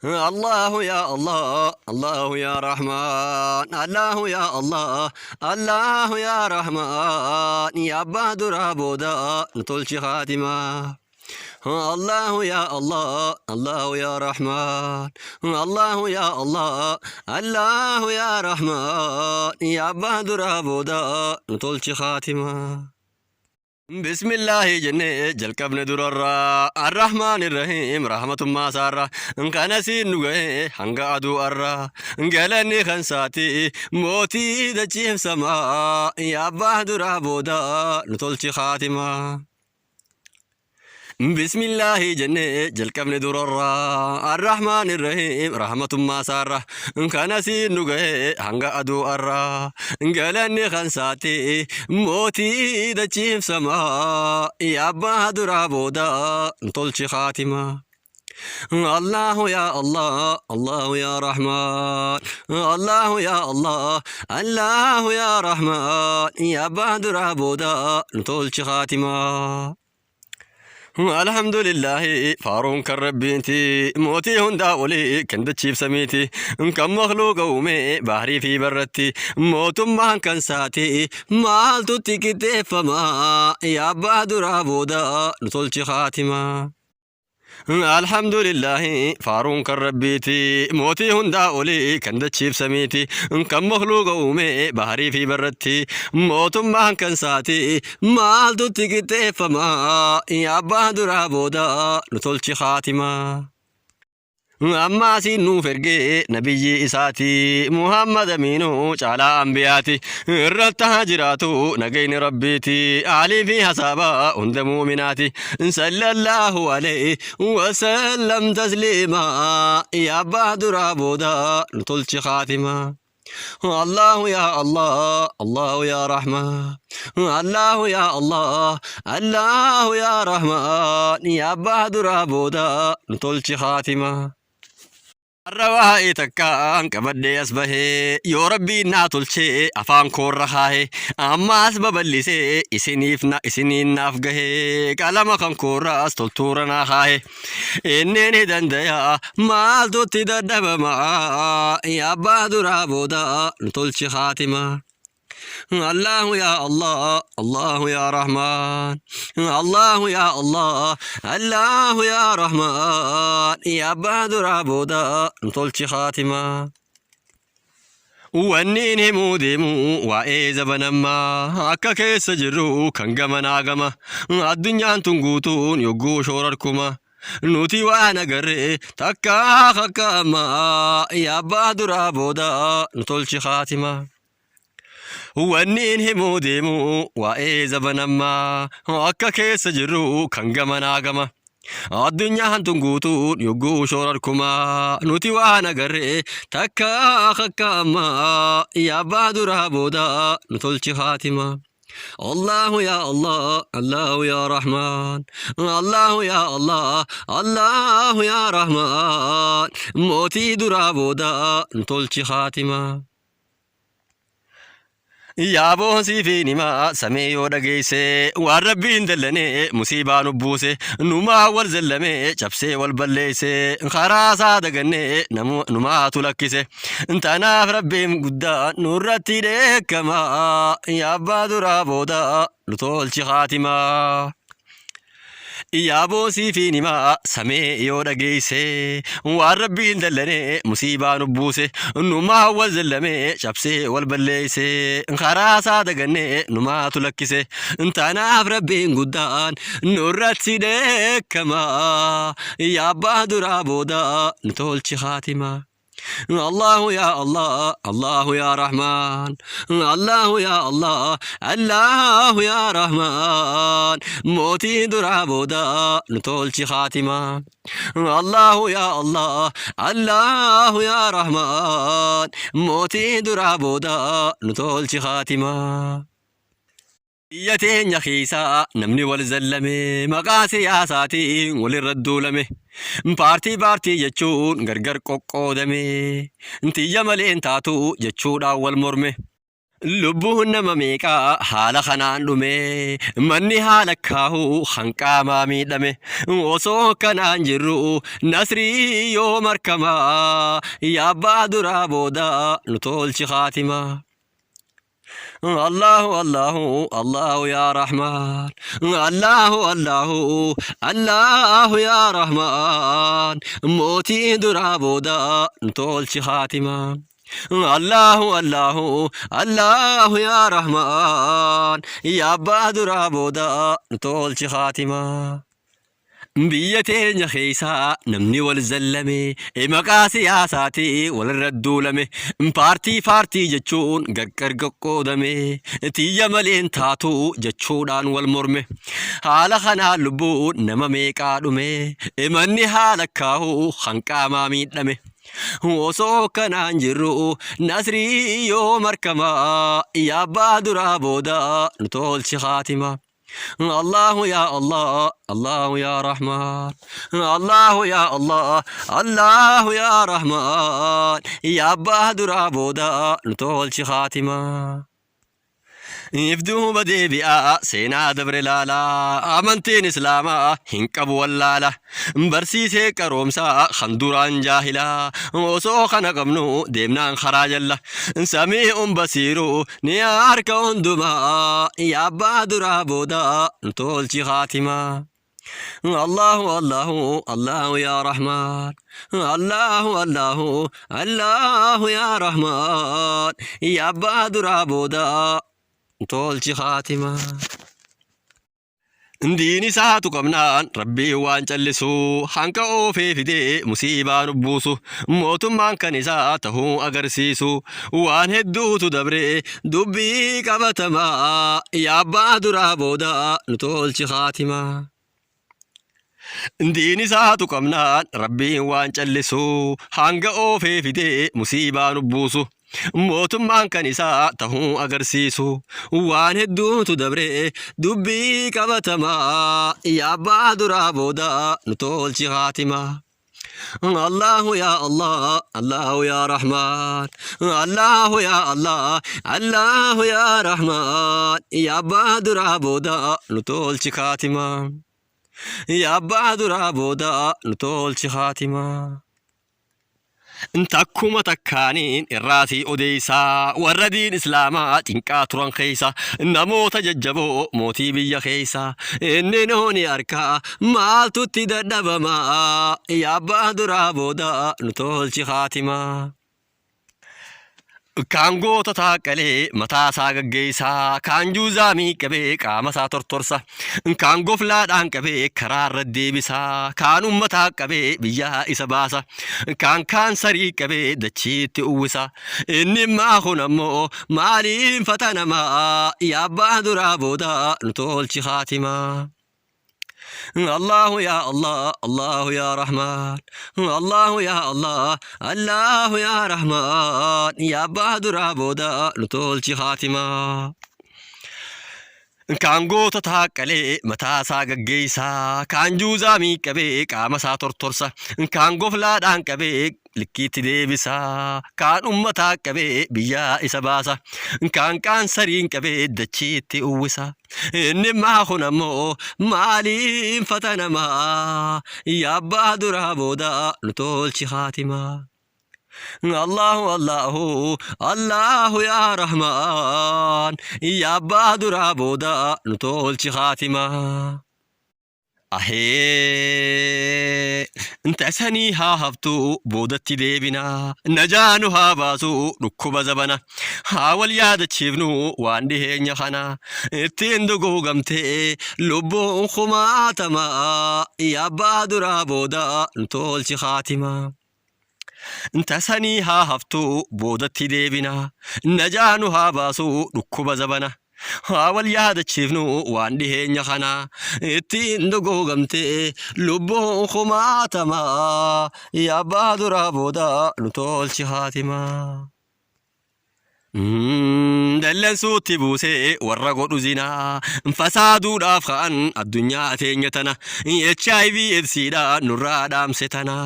Allahu ya Allah, Allahu ya Rahman, Allahu ya Allah, Allahu ya Rahman, ya abbaa duraa booda nu tolchi khaatimaa. Allahu ya Allah, Allahu ya Rahman, Allahu ya Allah, Allahu ya Rahman, ya abbaa duraa booda nu tolchi khaatimaa. Bismillaahi jennee jalqabne durarraa, Arrahmaan Irrahiim rahmatummaa isaarra, kana siin nu ga'e hanga aduu arra, galanni kan saati mootii dachiif samaa, yaa abbaa duraa booda nu tolchi khaatimaa. Bismillaahi jennee jalqabne durarraa, Arrahmaan Irrahiim rahmatummaa isaarra, kana siin nu ga'e hanga aduu arraa, galanni kan saati mootii dachiif samaa, yaa abbaa duraa booda tolchi khaatimaa. Allahu ya Allah, Allahu ya Rahman, Allahu ya Allah, Allahu ya Rahman, yaa abbaa duraa booda tolchi khaatimaa. Alhamdulillahi, faaruun kan Rabbiinti, mootii hundaa olii, kan dachiif samiiti, kan makhluuqa uume bahrii fi barratti, mootummaan kan saati, maaltutti qixxeeffama? Yaa abbaa duraa booda nu tolchi khaatimaa. Alhamdulillahi, faaruun kan Rabbiiti, mootii hundaa olii, kan dachiif samiiti, kan makhluuqa uume baharii fi barratti, mootummaan kan saati, maaltutti qixxeeffama? Yaa abbaa duraa booda nu tolchi khaatimaa. Amma asiin nuuf ergee nabiyyii isaati, Muhammad Amiinuu caalaa anbiyaati, irratti haa jiraatu nagayni Rabbiiti, aalii fi hasaaba hunda muuminaati, sallallahu alayhi wasallam tasliimaa. Yaa abbaa duraa booda nu tolchi khaatimaa. Allahu ya Allah, Allahu ya Rahman, Allahu ya Allah, Allahu ya Rahman, ya abbaa duraa booda nu tolchi khaatimaa. Har'a waa'ee takkaan qabadhee as bahee, yoo Rabbiin naa tolchee afaan koorra kaahee, ammaas babal'isee isiniif na isiniin naaf gahee, qalama kan koorraas toltuura naa kaahee. Inni ni dandaya, maaltu itti dadhabama? Yaa abbaa duraa booda nu tolchi khaatimaa. Allahu ya Allah, Allahu ya Rahman, Allahu ya Allah, Allahu ya Rahman, yaa abbaa duraa booda nu tolchi khaatimaa. Wanni inni himuu deemu waa'ee zabanammaa akka keessa jirru, kan gamanaa gama addunyaan tun guutuun yogguu shoorarkuma, nuti waan agarre takka akka ammaa. Yaa abbaa duraa booda nu tolchi khaatimaa. Wanni inni himuu deemu waa'ee zabanammaa akka keessa jirru, kan gamanaa gama addunyaan tun guutuun yogguu shoorarkumaa, nuti waan agarre takka akka ammaa. Yaa abbaa duraa booda nu tolchi khaatimaa. Allahu ya Allah, Allahu ya Rahman, Allahu ya Allah, Allahu ya Rahman, mootii duraa booda nu tolchi khaatimaa. Yaa boonsii fi nimaa samii, yoo dhageesse waan Rabbiin dallanee musiibaa nu buuse, numaa wal zallamee cabsee wal balleesse, karaa isaa dagannee numaatu lakkise. Tanaaf Rabbiin guddaa nurratti dheekkama. Yaa abbaa duraa booda nu tolchi khaatimaa. Yaa boosii fi nimaa samee, yoo dhageesse waan Rabbiin dallanee musiibaa nu buuse, numaa wal zallamee cabsee wal balleesse, karaa isaa dagannee numaatu lakkise. Tanaaf Rabbiin guddaan nurratti dheekkama. Yaa abbaa duraa booda nu tolchi khaatimaa. Allahu ya Allah, Allahu ya Rahman, Allahu ya Allah, Allahu ya Rahman, mootii duraa booda nu tolchi khaatimaa. Allahu ya Allah, Allahu ya Rahman, mootii duraa booda nu tolchi khaatimaa. Biyya teenya keessa namni wal zallame, maqaa siyaasaatiin walirra duulame. Paartii paartii jechuun gargar qoqqoodame. Tiyya maleen taatu jechuudhaan wal morme. Lubbuun nama meeqaa haala kanaan dhume, manni haala kaahu kan qaamaa miidhame. Osoo kanaan jirru nasrii yoo markamaa, yaabbaa duraa booda nu tolchi kaatimaa. Allahu Allahu Allahu yaa Rahmaan, Allahu Allahu Allahu yaa Rahmaan, mootii duraa booda nu tolchi kaatimaa. Allahu Allahu Allahu yaa Rahmaan, yaa abbaa duraa booda nu tolchi kaatimaa. Biyya teenya keessa namni wal zallame, maqaa siyaasaatii walirra duulame, paartii paartii jechuun gargar qoqqoodame, tiyya maleen taatu jechuudhaan wal morme. Haala kanaan lubbuun nama meeqaa dhume, manni haala kaahu kan qaamaa miidhame. Osoo kanaan jirru nasrii yoo markamaa, yaa abbaa duraa booda nu tolchi kaatimaa. Allahu yaa Allah, Allahu yaa Rahmaan, Allahu yaa Allah, Allahu yaa Rahmaan, yaa abbaa duraa booda nu tolchi kaatimaa. If duuba deebi'aa seenaa dabre laalaa, amantiin islaamaa hin qabu wallaala, barsiisee qaroomsaa kan duraan jaahilaa, osoo kana qabnu deemnaan karaa jalla, samii'un basiiru ni harka hundumaa, yaa abbaa duraa booda nu tolchi kaatimaa. Allahu Allahu Allahu yaa Rahmaan, Allahu Allahu Allahu yaa Rahmaan, yaa abbaa duraa booda tolchi kaatimaa. Diin isaatu qabnaan rabbiin waan callisu, hanqa oofee fidee musiibaa nu buusu, mootummaan kan isaa tahuu agarsiisu, waan hedduutu dabre dubbii qabatamaa, yaa abbaa duraa booda nu tolchi kaatimaa. Diin isaatu qabnaan rabbiin waan callisu, hanga oofee fidee musiibaa nu buusu, mootummaan kan isaa tahuu agarsiisu, waan hedduutu dabre dubbii qabatamaa, yaa abbaa duraa booda nu tolchi kaatimaa. Allahu yaa Allah, Allahu yaa Rahmaan, Allahu yaa Allah, Allahu yaa Rahmaan, yaa abbaa duraa booda nu tolchi kaatimaa. Yaa abbaa duraa booda nu tolchi kaatimaa. Takkuma takkaaniin irraatii odeessaa, warra diin islaamaa cinqaa turan keessa, namoota jajjaboo mootii biyya keessa, inni nuuni harkaa maaltutti dadhabamaa, yaa abbaa duraa booda nu tolchi kaatimaa. Kaan goota taaqqalee mataa isaa gaggeessaa, kaan juuzaamii qabee qaama isaa tortorsa, kaan goflaadhaan qabee karaa irra deebisaa, kaan ummataa qabee biyyaa isa baasa, kaan kaansarii qabee dachiitti uwwisa. Inni ammaa kun ammoo maaliin fatanamaa, yaa abbaa duraa booda nu tolchi kaatimaa. Allahu yaa Allah, Allahu yaa Rahmaan, Allahu yaa Allah, Allahu yaa Rahmaan, yaa abbaa duraa booda nu tolchi kaatimaa. Kaan goota taaqqalee mataa isaa gaggeessaa, kaan juuzaamii qabee qaama isaa tortorsa, kaan goflaadhaan qabee likkiitti deebisa, kaan ummataa qabee biyyaa isa baasa, kaan qaansariin qabee dachiitti uwwisa. Inni ammaa kun ammoo maaliin fatanamaa, yaa abbaa duraa booda nu tolchi kaatimaa. Allahu Allahu Allahu yaa Rahmaan, yaa abbaa duraa booda nu tolchi kaatimaa. Ahee tasanii haa haftu boodatti deebina, najaa nu haa baasu dhukkuba zabana, haa wal yaadachiifnu waan dhiheenya kana ittiin duguugamtee lubbuun kumaatama, yaa abbaa duraa booda nu tolchi kaatimaa. Tasanii haa haftu boodatti deebina, najaa nu haa baasu dhukkuba zabana, haa wal yaadachiifnu waan dhiheenya kana ittiin duguugamtee lubbuun kumaatama, yaa abbaa duraa booda nu tolchi haatimaa. Dallansuutti buusee warra godhu zinaa fasaaduudhaaf ka'an addunyaa teenya tana HIV AIDSiidha nurraa dhaamse tana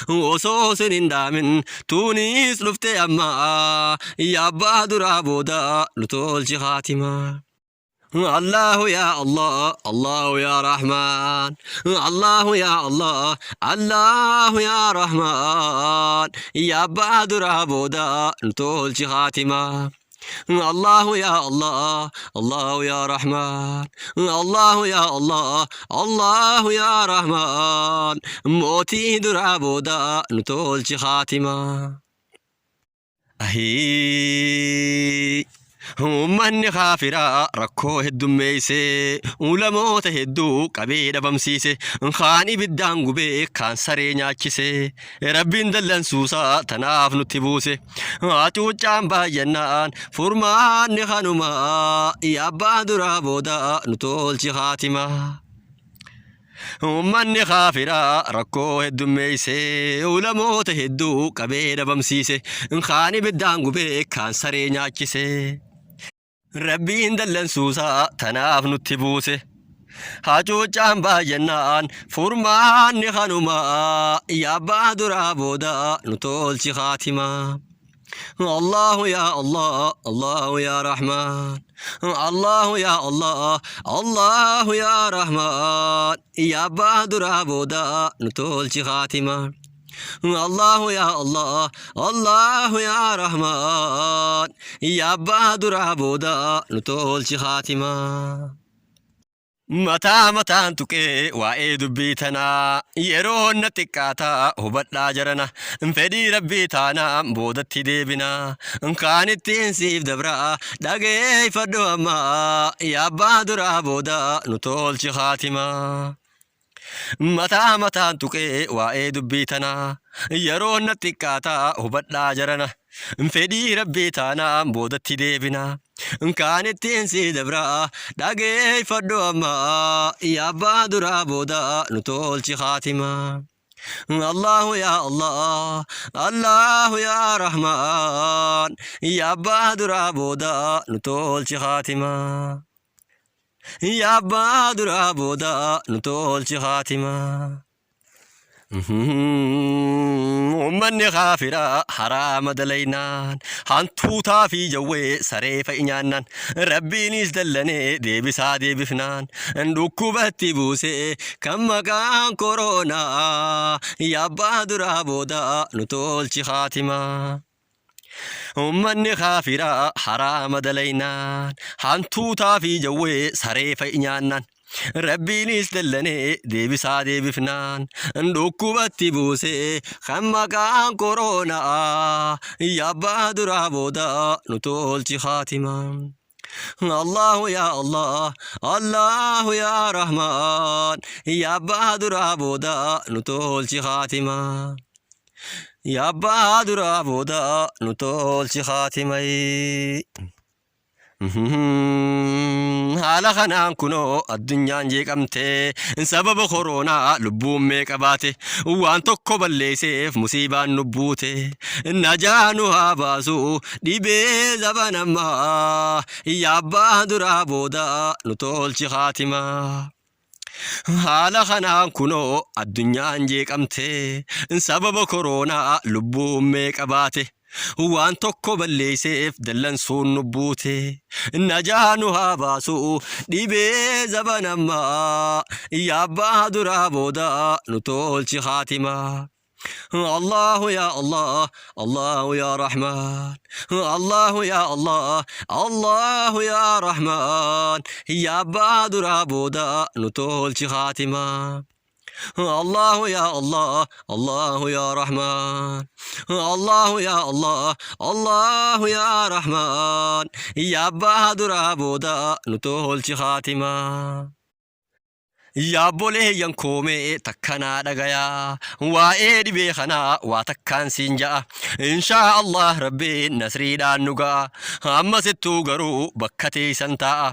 osoo sin hin dhaamin tuuniis dhufte amma yaabbaa duraa booda nu tolchi haatimaa. Allahu yaa Allah, Allahu yaa Rahmaan, Allahu yaa Allah, Allahu yaa Rahmaan, yaa abbaa duraa booda nu tolchi haatimaa. Allahu yaa Allah, Allahu yaa Rahmaan, Allahu yaa Allah, Allahu yaa Rahmaan, mootii duraa booda nu tolchi haatimaa. Ahii. Uummanni kaafiraa rakkoo heddummeeyse, ulamoota hedduu qabee dhabamsiise, kaan ibiddaan gubee, kaan saree nyaachise. Rabbiin dallansuusaa tanaaf nutti buuse. Hacuuccaan baay'annaan furmaanni kanuma, yaa abbaa duraa booda nu tolchi haatimaa. Ummanni kaafiraa rakkoo heddummeeyse, ulamoota hedduu qabee dhabamsiise, kaan ibiddaan gubee, kaan saree nyaachise. Rabbiin dallansuusaa tanaaf nutti buuse. Hacuuccaan baay'annaan furmaanni kanuma, yaa abbaa duraa booda nu tolchi haatimaa. Allahu yaa Allah, Allahu yaa Rahmaan, Allahu yaa Allah, Allahu yaa Rahmaan, yaa abbaa duraa booda nu tolchi haatimaa. Allahu yaa Allah, Allahu yaa Rahmaan, yaa abbaa duraa booda nu tolchi haatimaa. Mataa mataan tuqee waa'ee dubbii tanaa yeroo na xiqqaataa hubadhaa jarana fedhii rabbii taanaan boodatti deebina kaan ittiin siif dabraa dhageeffadhu amma yaa abbaa duraa booda nu tolchi haatimaa. Mataa mataan tuqee waa'ee dubbii tanaa yeroo na xiqqaataa hubadhaa jarana fedhii rabbii taanaan boodatti deebina kaan ittiin sii dabraa dhageeffadhu amma yaa abbaa duraa booda nu tolchi haatimaa. Allahu yaa Allah, Allahu yaa Rahmaan, yaa abbaa duraa booda nu tolchi haatimaa. Yaa abbaa duraa booda nu tolchi haatimaa. Uummanni kaafiraa haraama dalaynaan hantuutaa fi jawwee saree fa'i nyaannaan rabbiinis dallanee deebisaa deebifnaan dhukkubatti buusee kan maqaan koroonaa yaa abbaa duraa booda nu tolchi haatimaa. Ummanni kaafiraa haraama dalaynaan hantuutaa fi jawwee saree fa'i nyaannaan Rabbiinis dallanee deebisaa deebifnaan dhukkubatti buusee kan maqaan koroonaa yaa abbaa duraa booda nu tolchi haatimaa. Allahu yaa Allah, Allahu yaa Rahmaan, yaa abbaa duraa booda nu tolchi haatimaa. Yaa abbaa duraa booda nu tolchi haatimai. Haala kanaan kunoo addunyaan jeeqamtee sababa koroonaa lubbuun meeqa baate waan tokko balleesseef musiibaan nu buute najaa nu haa baasu dhibee zaban ammaa yaa abbaa duraa booda nu tolchi haatimaa. Haala kanaan kunoo addunyaan jeeqamtee sababa koroonaa lubbuun meeqa baate waan tokko balleesseef dallansuun nu buute najaa nu haa baasu dhibee zaban ammaa yaa abbaa duraa booda nu tolchi haatimaa. Allahu yaa Allah, Allahu yaa Rahmaan, Allahu yaa Allah, Allahu yaa Rahmaan, yaa abbaa duraa booda nu tolchi haatimaa. Allahu yaa Allah, Allahu yaa Rahmaan, Allahu yaa Allah, Allahu yaa Rahmaan, yaa abbaa duraa booda nu tolchi haatimaa. Yaa obboleeyyan koo mee takka naa dhagayaa waa'ee dhibee kanaa waa takkaan siin ja'a inshaa Allah rabbiin nasriidhaan nu ga'a ammasittuu garuu bakka teeysan taa'a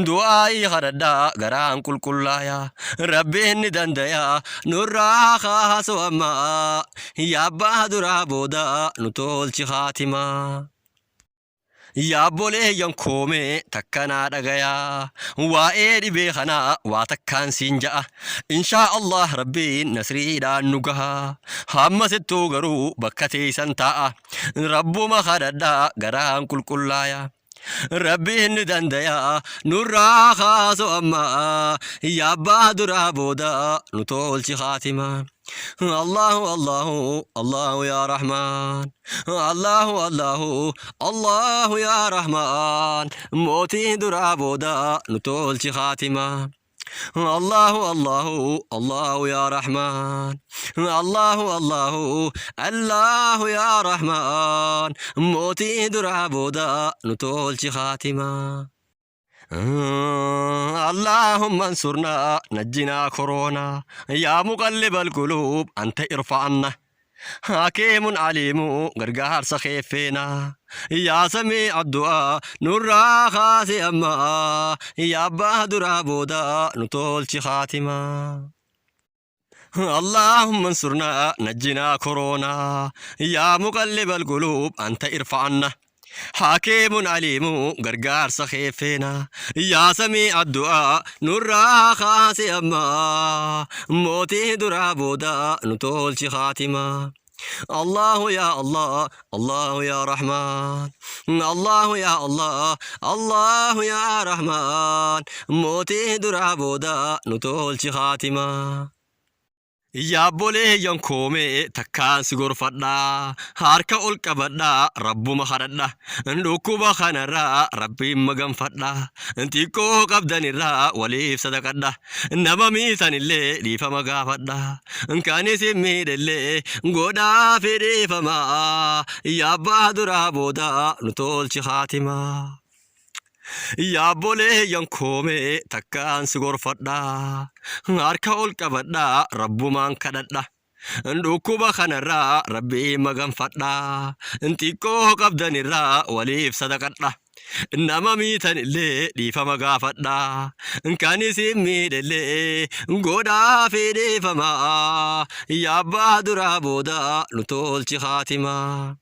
du'aa'ii kadhadhaa garaan qulqullaaya rabbiin ni dandaya nurraa kaasu amma yaa abbaa duraa booda nu tolchi haatimaa. Yaabboleeyyan koomee takka naa dhagayaa waa'ee dhibee kanaa waa takkaan siin ja'a inshaa Allah rabbiin nasriidhaan nu gaha hammasittuu garuu bakka teeysan taa'a rabbuma kadhadhaa garaan qulqullaaya rabbiin ni dandaya nurraa kaasu amma yaabbaa duraa booda nu tolchi khaatima Allahu Allahu Allahu yaa Rahmaan Allahu Allahu Allahu yaa Rahmaan mootii duraa booda nu tolchi khaatima Allahu Allahu Allahu yaa Rahmaan Allahu Allahu Allahu yaa Rahmaan mootii duraa booda nu tolchi khaatima اللهم انصرنا نجنا كورونا يا مقلب القلوب أنت ارفع عنا حكيم عليم غرغار سخيفنا يا سميع الدعاء نورا خاسي أما يا بهدر بودا نطولش خاتمة اللهم انصرنا نجنا كورونا يا مقلب القلوب أنت ارفع عنا حكيم عليم غرغار سخيفنا يا سميع الدعاء نورا خاسي أما موتي درا بودا نطولش خاتمة الله يا الله الله يا رحمن الله يا الله الله يا رحمن موتي درا بودا نطولش خاتمة Yaabboleeyyan koomee takkaan si gorfadha harka ol qabadha rabbuma kadhadha dhukkuba kanarraa rabbiin maganfadha xiqqoo qabdanirraa waliif sadaqadha nama miitanillee dhiifama gaafadha kan isin miidhellee godhaafi dhiifama yaabbaa duraa booda nu tolchi haatimaa. Yaabboleeyyan koomee takkaan si gorfadha harka ol qabadha rabbumaan kadhadha dhukkuba kanarraa rabbii maganfadha xiqqoo qabdanirraa waliif sadaqadha nama miitanillee dhiifama gaafadha kan isin miidhellee godhaafi dhiifama yaabbaa duraa booda nu tolchi haatimaa.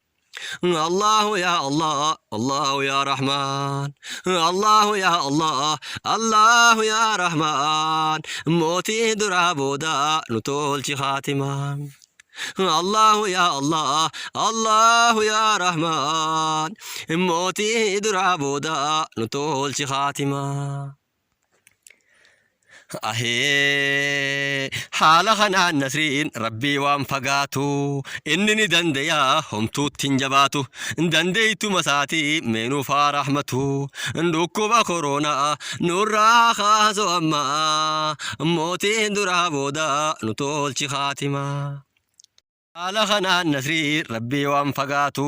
الله يا الله الله يا رحمن الله يا الله الله يا رحمن موتي درا بودا نتولش خاتمة الله يا الله الله يا رحمن موتي درا بودا نتولش خاتمة Ahee haala kanaan nasriin rabbii waan fagaatu inni ni dandayaa homtuutti hin jabaatu dandeeytuma isaatii meenuuf haa rahmatu dhukkuba koronaa nurraa kaasu amma mootiin duraa booda nu tolchi haatimaa. Haala kanaan nasrii rabbii waan fagaatu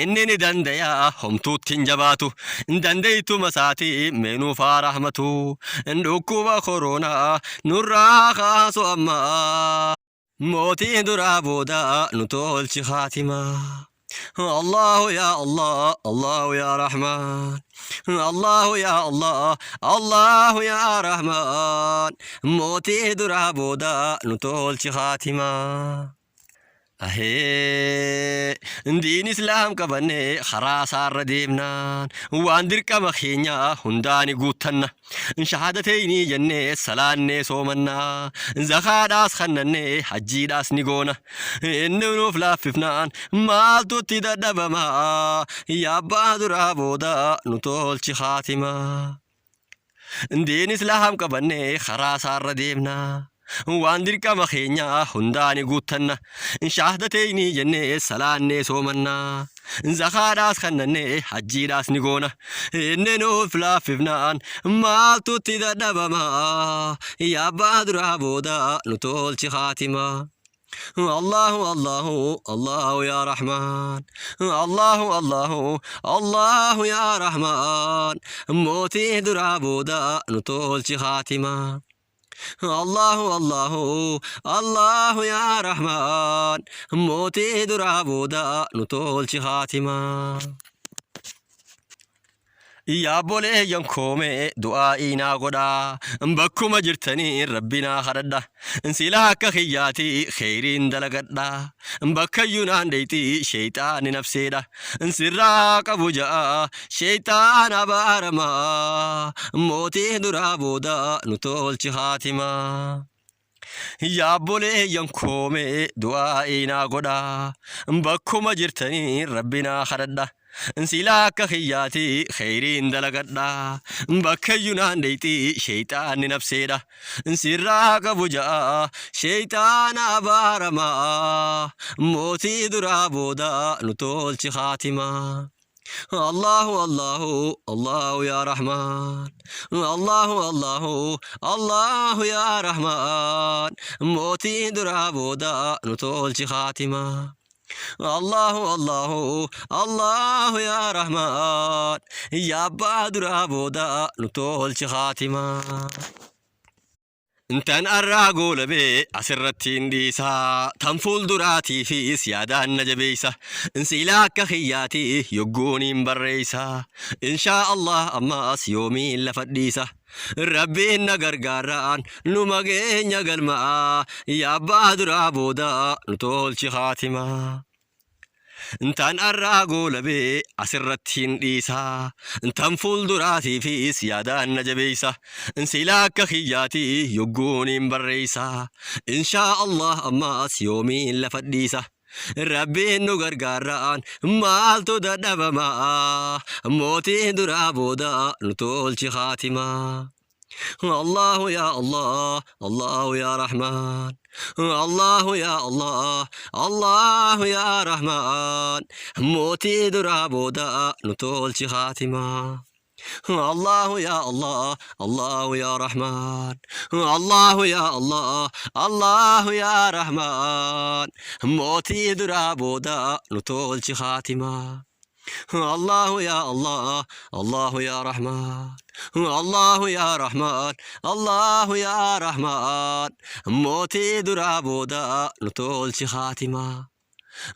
inni ni dandaya homtuutti hin jabaatu dandeeytuma isaatii meenuuf haa rahmatu dhukkuba koronaa nurraa kaasu amma mootii duraa booda nu tolchi haatimaa. الله يا الله الله يا رحمن الله يا الله الله يا رحمن موتي درا بودا نتولش خاتمة Ahee diin islaam qabannee karaa isaarra deemnaan waan dirqama keenya hundaa ni guuttanna. Shahadateynii jennee salaannee soomannaa zakaadhaas kannannee hajjiidhaas ni goona. Inni nuuf laaffifnaan maaltu itti dadhabama yaabbaa duraa booda nu tolchi haatimaa. Diin islaam qabannee karaa isaarra deemna. Waan dirqama keenya hundaa ni guuttanna. Shahadateynii jennee salaannee soomanna. Zakaadhaas kannannee hajjiidhaas ni goona. Inni nuuf laaffifnaan maaltu itti dadhabama. Yaabbaa duraa booda nu tolchi haatimaa. الله الله الله يا رحمن الله الله الله يا رحمن موتي درا بودا نطولش خاتمة الله الله الله يا رحمن موتي درا بودا نطولش خاتمة. Yaa obboleeyyan koo mee du'aa'ii naa godhaa. Bakkuma jirtanii Rabbi naa kadhadha. Sila akka kiyyaati kheyriin dalagadha. Bakkayyuu naan dheyxi sheyxaanni nafseedha. Sirraa qabu ja'a sheyxaan abaaramaa. Mootii duraa booda nu tolchi haatimaa. Yaa obboleeyyan koo mee du'aa'ii naa godhaa. Bakkuma jirtanii Rabbi naa kadhadha. Sila akka kiyyaati kheyriin dalagadha. Bakkayyuu naan dheyxi sheyxaanni nafseedha. Sirraa qabu ja'a sheyxaana abaaramaa. Mootii duraa booda nu tolchi haatimaa. Allahu Allahu Allahu ya Rahman Allahu Allahu Allahu ya Rahman mootii duraa booda nu tolchi haatimaa. Allahu Allahu Allahu ya Rahman ya abbaa duraa booda nu tolchi haatimaa. Tan arraa goolabee asirrattiin dhiisa. Tan fuulduraatiifis yaadaan na jabeeysa. Siilaa akka kiyyaati yogguuniin barreeysa. Inshaa Allah ammaas yoomiin lafa dhiisa. Rabbiin na gargaarraan numa geenya galmaa. Yaa abbaa duraa booda nu tolchi haatimaa. Tan arraa goolabee asirrattiin dhiisa. Tan fuulduraatiifis yaadaan na jabeeysa. Sila akka kiyyaati yogguuniin barreeysa. Inshaa Allah ammaas yoomiin lafa dhiisa. Rabbiin nu gargaarraan maaltu dadhabama. Mootii duraa booda nu tolchi haatimaa. Allahu ya Allah, Allahu ya Rahman. Allahu ya Allah, Allahu ya Rahman. Mootii duraa booda nu tolchi haatimaa. Allahu ya Allah, Allahu ya Rahman. Allahu ya Allah, Allahu ya Rahman. Mootii duraa booda nu tolchi haatimaa. Allahu ya Allah, Allahu ya Rahman. Allahu ya Rahman, Allahu ya Rahman. Mootii duraa booda nu tolchi haatimaa.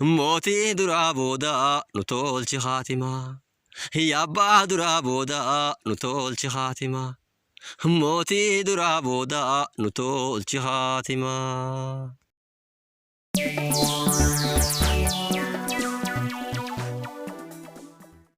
Mootii duraa booda nu tolchi haatimaa. Yaa abbaa duraa booda nu tolchi haatimaa. Mootii duraa booda nu tolchi haatimaa.